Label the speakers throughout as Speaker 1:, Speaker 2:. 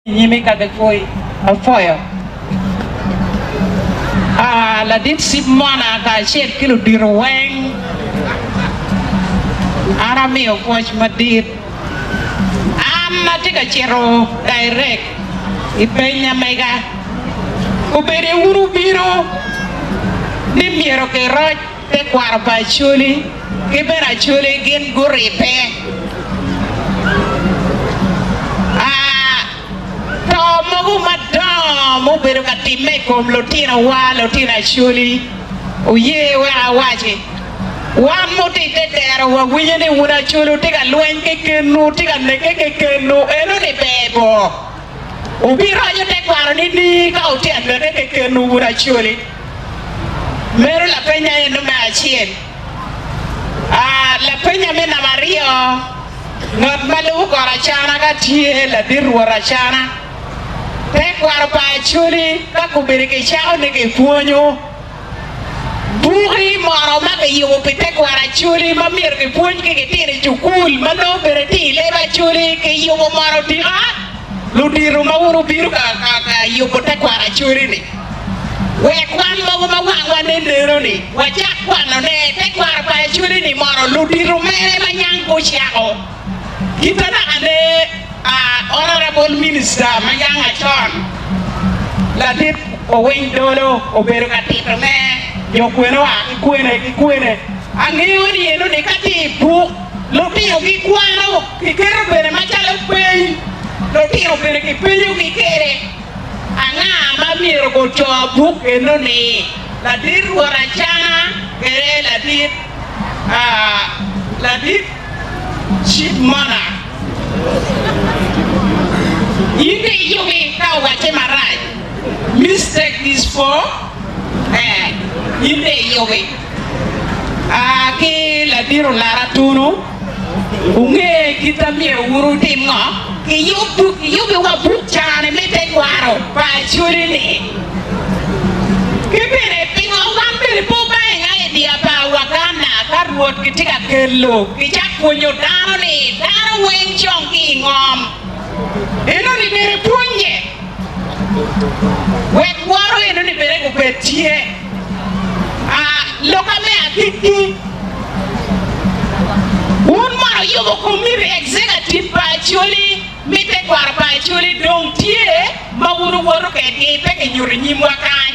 Speaker 1: Nyimi ka gipwoyi. Apwoyo. Aa, ladit cip mona kacel ki ludito weng, an amiyo pwoc madit. An atye ka cito direct i peny amega. Obedo i wun wubino ni myero kiroc tekwaro pa Acholi ki bene Acholi gin guribbe. To mogo madongo mubedo ka timme i kom lutinowa, lutino Acholi, oye wek awaci, Wan mutye i te dero wawinyo ni wun Acholi wutye ka lweny kekenwu, wutye ka nekke kekenwu, enoni ber bo? Wubiroco tekwaro nining ka wutye ka nekke kekenwu wun Acholi? Meno lapeny eno me acel. Lapenya me namba aryo, Ngat ma lubo kor acana ka tye ladit rwot acana, tekwaro pa Acholi ka kobedo kicako ni kipwonyo. Buki mono ma kiyubo pi tekwaro Acholi ma myero kipwony ki kitino i cukul ma nongo bene tye i leb Acholi kiyubo mono tika? Ludito ma wun wubino ka yubo tekwaro Acholi-ni, wek wan mogo ma wangwa ne neno-ni wacak kwanone. Tekwaro pa Acholi-ni mono ludito mere ma nyang gucako? Kita naka ne Honourable Minister ma yang acon, Ladit Owiny Dolo obedo ka tito ne jo kwene oa ki kwene ki kwene. Angeyo ni eno-ni ka tye i buk, lutino gikwano. Kiketo bene macalo peny, lutino bene kipenyogi kwede, Anga ma myero guco buk eno-ni? Ladit Rwot Acana kede ladit ladit Chief Monarch. In dong iyubi ka owacce marac. Mistake is for eh, in dong iyubi. Ki ladit Olara Tunu. Wunge kit ma myero wun wutim ngo? Kiyubiwa buk cani me tekwaro pa Acholi-ni. Ki bene, pingo wan bene pe wubayo idea pa Waganda ka Rwot kitye ka kelo kicak pwonyo dano ni dano weng cong ki i ngom? Enoni bene pwonye wek woro enoni bene gubed tye. Loka me agikki, wun mono yubo komiti executive pa Acholi me tekwaro pa Acholi dong tye ma wun wuwoto kedgi pe kinyuto i nyimwa kany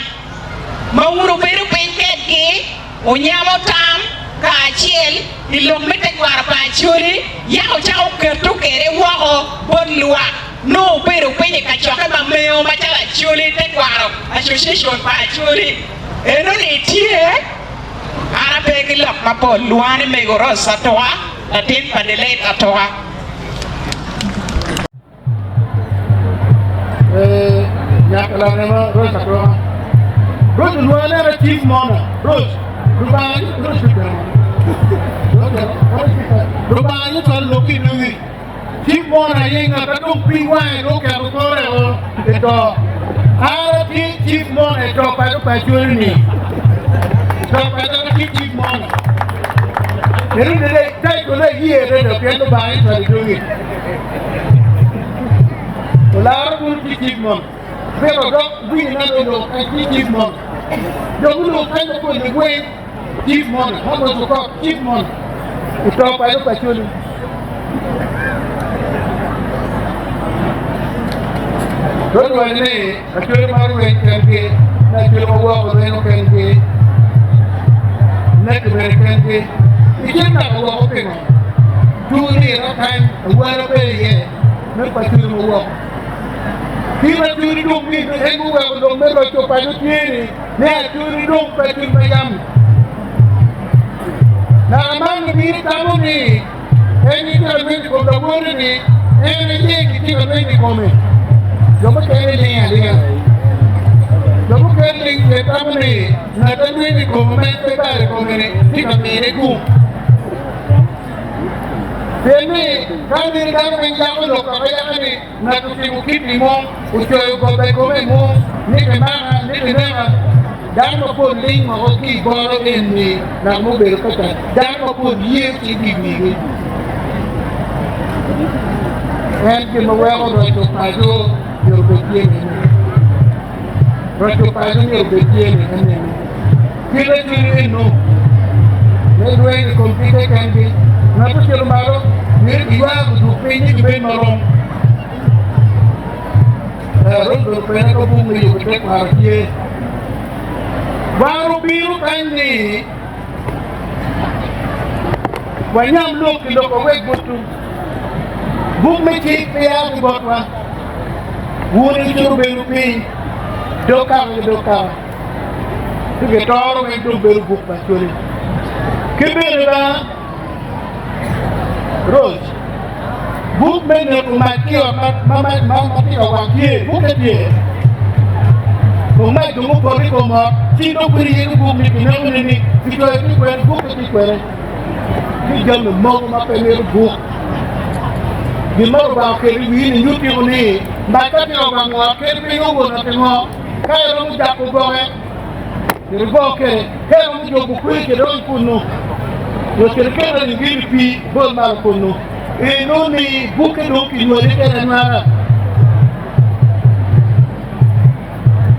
Speaker 1: ma wun wubedo piny kedgi wunyamo tam kacel i lok me tekwaro pa Acholi yako wucako keto kede woko bot lwak nongo wubedo piny i kacokke ma meo macalo Acholi tekwaro association pa Acholi. Enoni tye, an ape ki lok mapol, lwonga ni Mego Rose Atuka, latin pa Delayed Atuka.
Speaker 2: Ee, nyaka lane ma Rose Atuka. Rose olwonga ni an Chief Mona. Rose, Lubanga ni Rose Lubanga ni twal lok ki i Ci mono aye ngat a dong piny wange dong oketo kore o i to. An atye cik mono i to paco pa Acholi-ni. To paco an atye cik mono. Ento dede title aye adada pien Lubanga aye cwalo i dogi. Olaro bulu tye cik mono. Pito dok winyo na dong oloko kany tye cik mono. Jo muloko kany mapol ni weng. Chief mono, ma Moses Okot, Chief mono, oto paco pa Acholi. Rwot owaco ni, Acholi maro lweny kengi, ni Acholi ma woko lwenyo kengi, nekke bene kengi. Icito naka woko pingo? Tung nino kany awala pe iye me pa Acholi ma woko. Kit Acholi dong ni en guweko lok me roco paco tye-ni. Me Acholi dong pe kit ma yam. Naka man lubino tamo ni en gitye ka lweny i kom lawote ni en aye gitye ka lweny i kome. Jo mukene ling alinga. Jo mukene ling pien tamo ni ngat a lweny i kome ma en pe balo i kome ni tye ka mine gum. Pien ni ka nene dano weng yako lok kaka yaka ni Ngat otimo kit i mung, ocoyo goba i kome i mung, ni kimaka, ni kineka. Dano mapol ling woko ki i goro eni ngat ma obedo ka can. Dano mapol ye ci i wigi. En gin ma weko roco paco. Myero obed tye ni ene. Roco paco myero obed tye ni ene. Kit acwiny eno me lweny i kom ki kekengi, ngat ocito malo myero giywa gudug piny ni gibed marom. Rod obedo kwene ka buk me yubo tekwaro tye. Wan obino kany ni wanyam lok i lok wawek botwu. Buk me cik pe a ki botwa. Wun wucito bedo piny dog kaka ki dog kaka, ci gitoro weng dong bedo buk pa Acholi. Ki bene ba, Rose, buk me neko mac ki ot ma tye ka wang tye, bukke tye. Dong mac dong opoto i kom ot, ci dong pud iyenyo buk ni kineko nining? Kicoyo tye kwene, bukke tye kwene. Tye jami mogo ma pe mito buk. Gin ma Lubanga okelo i wii ni nyutiko ni mac ka tye ka wango ot kadi piny owot pingo ka iromo jako oboke myero igo kwede ka iromo jobo kwer kwede dok i kunu nyo cit iket lalingin i pii ibol malo kunu eno ni bukke dong kinywali kwede anywala.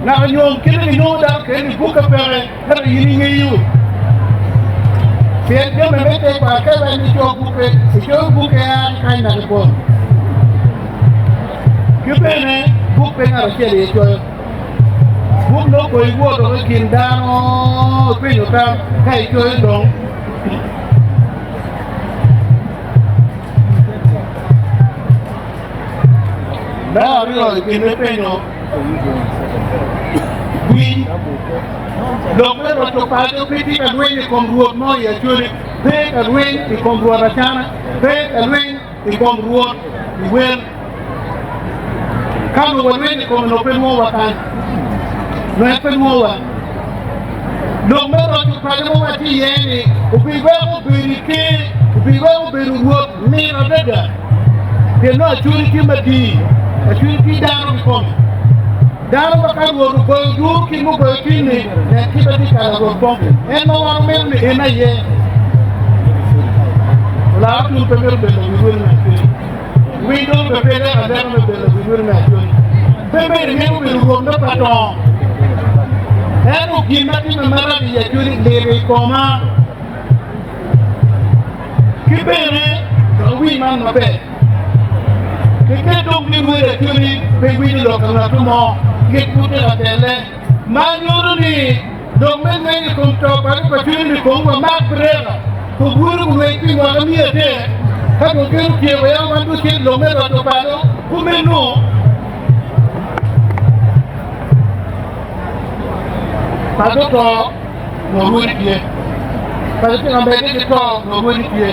Speaker 2: Naka nyom kite kinongo dano kene ni bukke peke. Ento in ingeyo, pien jami me tekwaro ka iwaco ni ico bukke, icoyo bukke a ki kany naka i pol. Ki bene, buk pe ngat acel aye coyo. Buk nongo kono iwoto i kin dano ipenyo tam ka icoyo dong. Me aryo i kin me penyo winy lok me roco paco pe tye ka lweny i kom rwot mo i Acholi, pe ka lweny i kom rwot Acana, pe ka lweny i kom rwot i Wel. Ka nongo walweny i kome nongo pe lwongowa kany, nongo en pe lwongowa. Lok me roco paco ma watye iye-ni obiweko bedo i ker, obiweko bedo rwot mit adada. Pien nongo Acholi tye madii, Acholi tye dano kikome. Dano ma ka Rwot ogoyo dur kit mugoyo tin-ni, nen kit ma tye kala Rwot bongi. En ma wan wamito ni en aye olar tun pe mito bedo lawi rwodi me Acholi. Winy dong bene pe leko aleka me bedo lawi rwodi me Acholi. Pe bene mito bedo rwot me pa tongo. Ento gin ma timme marac i Acholi lito i koma. Ki bene, dok iwiny man maber, Keket dong ni rwed Acholi pe winyo lok ka ngat mo kit pud tye ka telle, ma nyuto ni lok me lweny i kom to pa Acholi ni kong wamak breka kong rwodi gulweny pi mwaka miya adek ka dong gin otyeko yam wan dong cit lok me roco paco kumeno. Paco to nongo rwodi tye, paco tye ka medde ki to nongo rwodi tye,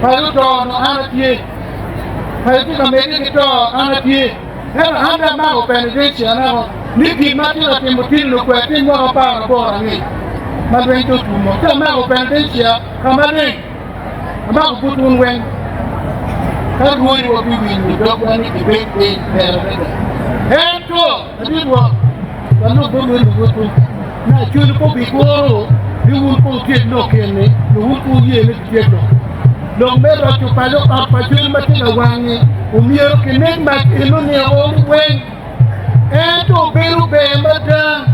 Speaker 2: paco to nongo an atye, paco tye ka medde ki to an atye. Ento an dong amako penitencia anako ni gin ma atye ka timo tin lukwer tye mwaka 18 angec ma lweny tye otumo ci amako penitencia ka maleng amako but wun weng ka rwodi wa biwinyo dogwa ni gibed piny ber adada ento Ladit Rwot, walub bot wun luwotwu, me acwali pe obikuro ni wun pe wutyek lok eni, nyo wun pe wuye ni gityek lok. Lok me roco paco ot pa cwiny ma tye ka wang-ngi omyero kinek mac eno-ni o weng. Ento bedo ber mada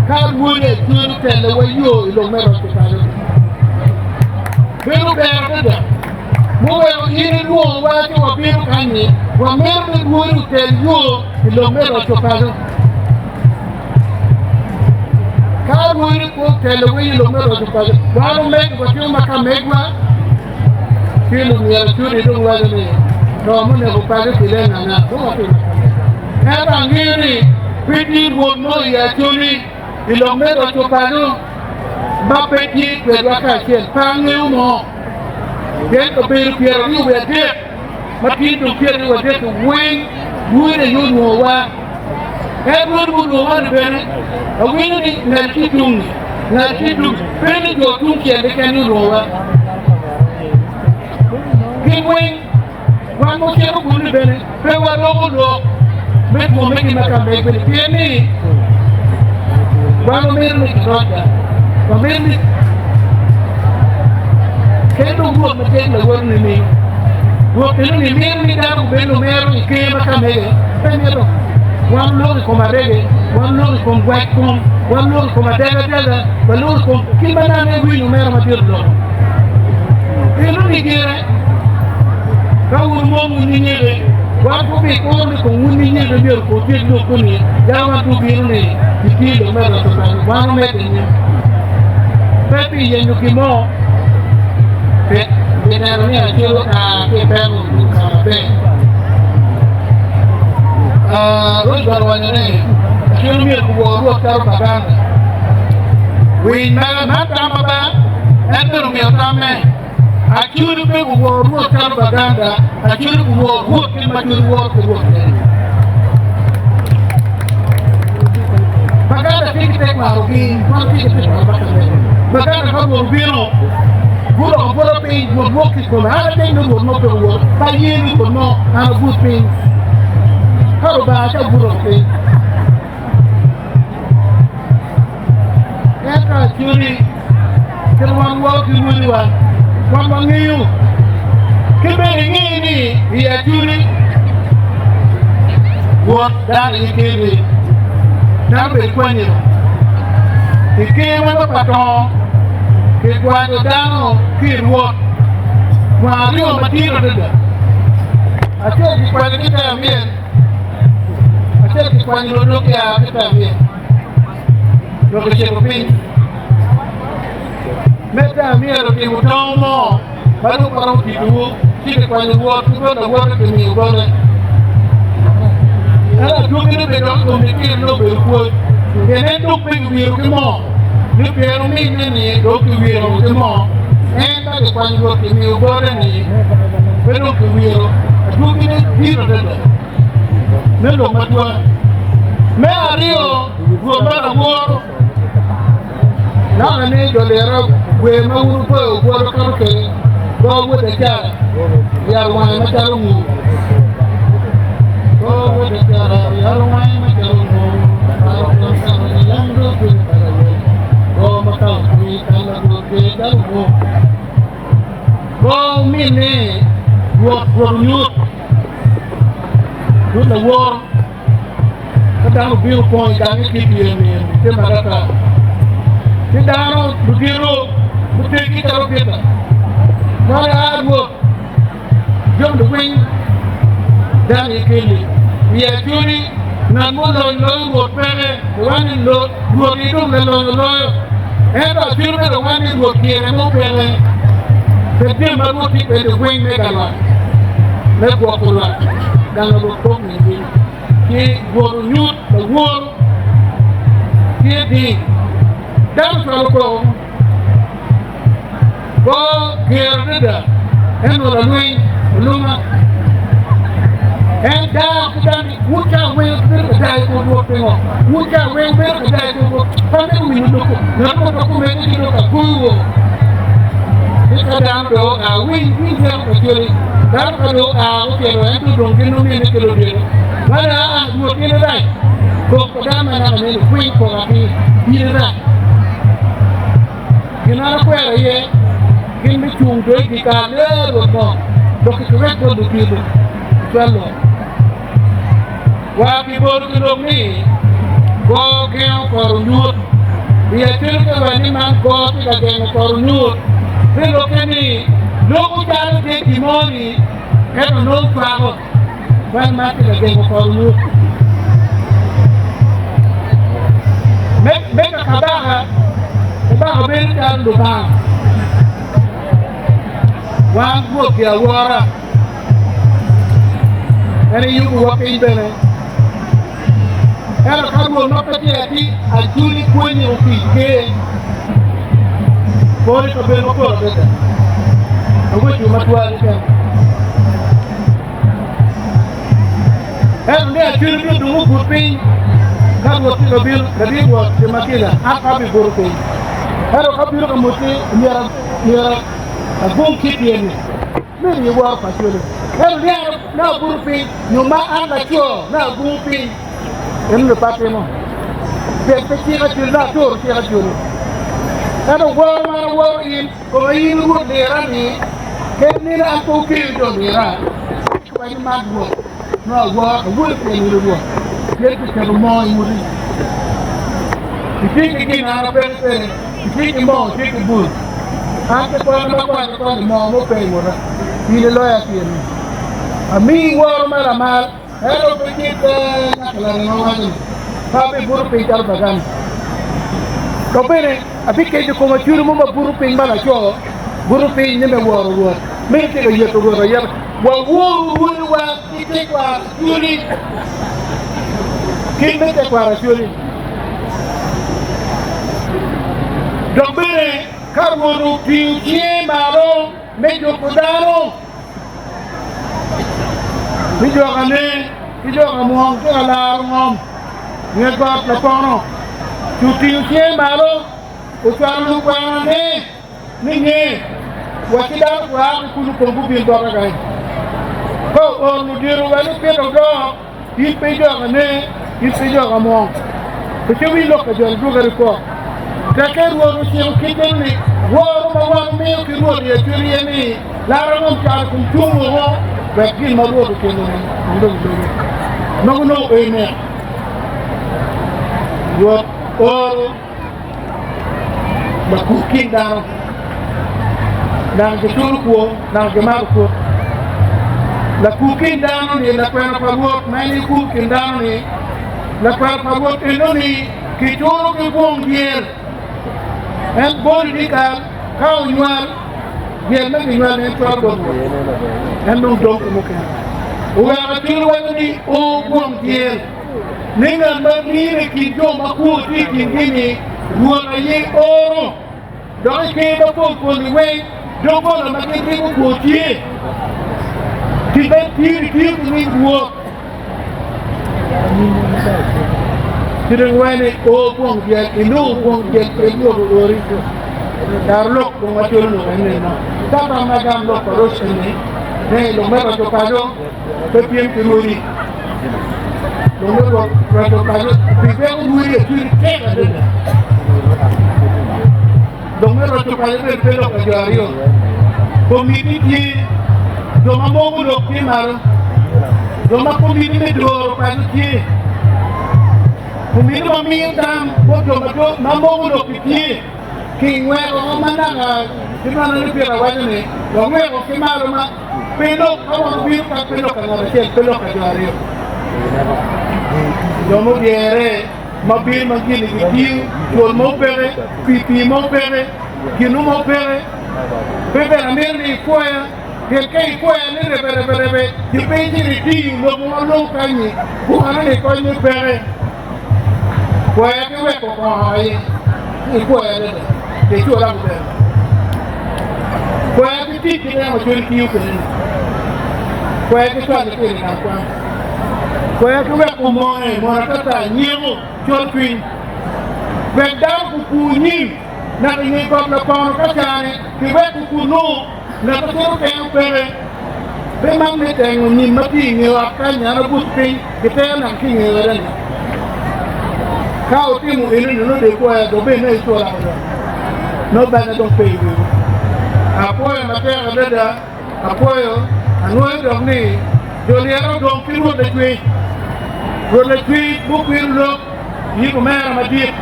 Speaker 2: ka rwodi acwali otellewa yo i lok me roco paco. Bedo ber adada. Muweko in ilwongowa ci wabino kany-nyi, wamito ni rwodi otel yo i lok me roco paco. Ka rwodi pe otelo wi i lok me roco paco, wan omege watimo ma ka megwa, ci lumyero cudi dong waco ni to muneko paco kile nganga, dong watimo ma ka megwa. Ento angeyo ni pe tye rwot mo i Acholi i lok me roco paco ma pe tye kwedwa kacel, pe angeyo mo. Pien kabedo 23 ma tye dong 23 weng rwodi aye olwongowa. En rwodi mulwongowa-ni bene awinyo ni ngat ki tung-ngi, ngat ki tung-ngi, pe ni jo tung cel keken aye olwongowa. Gin weng wan ma ocito kunnu bene pe waroko lok me twommegi ma ka meggi-ni pien ni wan wamito ni kirocwa, wamito ni ket dong Rwot ma tye ki lawoti nining? Rwot eno-ni mito ni dano gubed lumero i ker ma ka mege? Pe mito. Wan oloko i kom arege, wan oloko i kom gwec kom, wan oloko i kom adegadega, waloko i kom kit ma nano iwinyo omera madit oloko. Eno-ni gire, ka wun wumon wun ninyeke, wan pe wubikuro ni kong wun ninyeke myero kong wutyek lok-ku-ni, yam wan pe wubino ni gitye i lok me roto paco, wan wumedde anyim. Pe pi yenyo gin mo, pi neno ni acel oa ki i peko. Roosevelt owaco ni, Acel myero guwor Rwot calo Baganda. Winy mere man tamma ba, en bene omiyo tamme. Acholi pe guwor Rwot calo Baganda, Acholi guwor Rwot kit ma Acholi woro ki Rwot kwede. Baganda tye ki tekwarogi, wan tye ki tekwaro ma kabedo. Baganda ka Rwot obino, guroko bota piny, Rwot wok ki i kome. An ateng ni Rwot mo pe owoto, pe aye ni Rwot mo, an abut piny. Ka Lubanga ci abuto piny. Ento Acholi, kit wan woro ki rwodiwa, wan wangeyo ki bene inge ni i Acholi Rwot dano aye keri, dano bed kwanyino. I ker ma dok pa tongo, kikwanyo dano ki i Rwot mwaka aryo madit adada. Acel kikwanyo ki te amyel, acel kikwanyo lok ya ki te amyel. Lok ocito piny. Me te amyel otimo tong mo ma dong pe romo titowu, ci kikwanyo Rwot ki bot lawote kimiyo bote. Ento adwogine bene dok i kom litino nongo obedo pwod, pien en dong pe kiwiro ki moo, nyo pien ominne-ni dong kiwiro ki moo, en ka kikwanyo Rwot kimiyo bote-ni pe dong kiwiro, adwogine dit adada. Me lok matwal. Me aryo, Rwot ma laworo. Naka ni jo lira gwer ma wun wugoyo obwolo kato kwede, go wod acala, yaro wange macalo nguu. Go wod acala, yaro wange macalo nguu, paro kom kano ni yam dong kwede pa lawol, go ma ka otwi kan lagwok ger calo nguu. Go minne Rwot Rwot onyut, Rwot laworo. Ka dano obino pong i gange ki i pyem-mi, tye marata. Ci dano ludito guteggi calo pita. Cwale a Rwot, jami luwiny dano aye keli. I Acholi, ngat mulony loyo Rwot peke, iwaco ni Rwot aye dong lalonyo loyo. Ento Acholi bene waco ni Rwot kire mo peke. Pien jami ma Rwot tye kwede weng me galwak, me gwoko lwak, gang Rwot kok mingi. Ci Rwot onyut lawor tye ding. Dano ocwalo koko go ger adada, ento lalweny olunga. En daa ki dano ni, Wun ca weng wubedo ka daa i kom Rwot pingo? Wun ca weng wubedo ka daa i kom Rwot? Pe amito winyo lok ngat mo dok omedde ki lok agoyo. Ci ka dano dong oa, winy, winy teko pa cwali. Dano ka dong oa ocito, ento dong gin omine ki ludito. Man aa, Rwot in irac, kok pa dano ma naka neni kwiny kok atir, in irac. Gin an akwero aye gin me cung do i dyekal ni, Ee, Rwot mo, dok ikiwek bot ludito, icwal lok. Wa kibolo ki lok ni, Go gengo kor onyut. I acel ka wa ni man go tye ka gengo kor onyut. Me lokke ni, loko calo tye gin mo ni ento nongo cwako man ma tye ka gengo kor onyut. Me ka kabaka, kabaka bedo calo Lubanga. Wan Rwot ki awora. En iyubowa piny bene. Ento ka Rwot ma pe tye atir, aculi pwonye otic ker pol i kabedo mapol adada. Aweco matwal keken. Ento ni aculi bino dong obut piny ka Rwot tye ka bino, ladit Rwot tima kica, an pe abibuto piny. Ento ka bino ka moti, myero agung ki pyem-mi. Me riyo woro pa cwale. Ento ryero me abuto piny nyo ma an laco me agungu piny, en onongo pe atimo, pien pe cik acwali dok aturo cik acwali. Ento woro ma an aworo in, koma in Rwot lira-ni, kadi nene an pe wukeyo jo lira, ci waco man Rwot, nongo aworo, awoyo pien in Rwot. Pien kiketo moo i nguti. Itye ki gin an apeke kwede, itye ki moo, itye ki bul. An ki kwana ma akwayo twatwal-li, moo mo pe i nguta. In iloya pienni. Amiyi woro ma lamal, ento pe kit naka larema waco ni, 'Pe abibuto piny calo bagani. Dok bene abikeco kom acwiny mo ma buto piny ma laco buto piny ni me woro Rwot. Meno tye ka yeto Rwot ayeta. Waworu rwodiwa ki tekwaro Acholi. Kit me tekwaro Acholi. Dok bene ka Rwot otingo cinge malo me juko dano, ci jo ka ner ki jo ka mwong tye ka laro ngom nge got lapono, ci otingo cinge malo ocwalo lukwenane. Ni nge, wa ki dano gua ki kunu kong gubin bota kany. Ka ooro ludito wa ni pito odoo, in pe ijok ane, in pe ijok amwong. Pe ce winy lok pa jo ludwoka ripot. Tekke Rwot ociko kit meno ni, Woro ma wan wumiyo ki Rwot i acwiny iye ni, Lara ngom calo kun cung woko, wek gin ma Rwot otimo-ni kong dong olube. Ma gunongo ene, Rwot oro. Lakub kin dano naka giculo kwo naka gimato kwot. Lakub kin dano ni lakwena pa Rwot ma en ikub kin dano ni lakwena pa Rwot eno ni kiculo ki bwong dyel en boli ni kal ka onywal dyel me ginywal ni en cwalo bot Rwot en dong dong ki mukene oweko aculo waco ni o bwong dyel. Ni ngat ma rine i kin jo ma kwo tye i kingi-ni, Rwot aye oro, dok i ker mapol pol-li weng, doggola ma gin ribo kwo tye. Tic ma itiyo-ni tiyo ki nying Rwot. Ci dong iwaco ni, O kwong dyel, inongo kwong dyel pien Rwot oori. Carolok dong wacwalo lok en neno. Ka tam ma gam lok pa roc eni, ne lok me roco paco pe pyem ki rwodi. Dong me roco paco pi peko rwodi acwiny tek adada. Dong me roco paco bene pe lok pa jo aryo. Komiti tye, jo ma moko lok tye malo, jo ma komiti me doro paco tye, komiti ma miyo tam bot jo ma moko lok-ki tye. Kingweko ma naka ki mana ni Peter waco ni wangweko ki malo ma pe lok ka wan obino ka pe lok ka ngat acel pe lok ka jo aryo. Jo mudyere ma bino ma gini gitiyo cul mo peke, pii pii mo peke, ginu mo peke. Pe bene amito ni ipwoya pien ka ipwoya ni rebe rebe rebe ci pe icito itiyo lok mo malong kanyi bukane ni kony me peke. Kwoya ki weko kongo aye ikwoya adada pe icula maber. Kwoya ki tic ki dano macol itiyo kwede-ni. Kwoya ki cwalo litino i gang kwan. Kwoya ki weko mone mono atata nyeko col cwiny. Wek dano gukur nyim naka i nge got lapono ka cane ki wek gukur nongo ngat ma cito keno peke. Pe man me tengo nyim ma tye i nge ot kany an abut piny gitero naka ki i nge oda-ni. Ka wutimo eno-ni nongo dong ikwoya dong bed nongo icula odoco nongo banya dong pe i wiwu. Apwoyo matek adada, apwoyo, anwoyo dok ni jo lyero odong ki Rwot Lacwec. Rwot Lacwec mukwiro lok nyig omera madit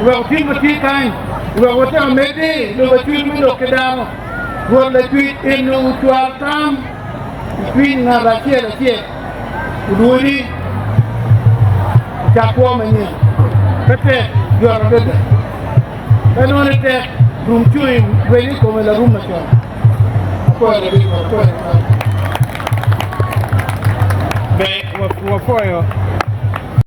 Speaker 2: oweko tin ma tye kany oweko watemo medde i lobo acwiny me lok ki dano. Rwot Lacwec eni ocwal tam i cwiny ngat acel acel odwodi ocak kwo manyen. Pe tek, yot adada. Pe nongo ni tek, rum cungi rwenyo i kome larum macon. Apwoyo ladit wa, apwoyo tutwal.
Speaker 1: Ber, wapwoyo.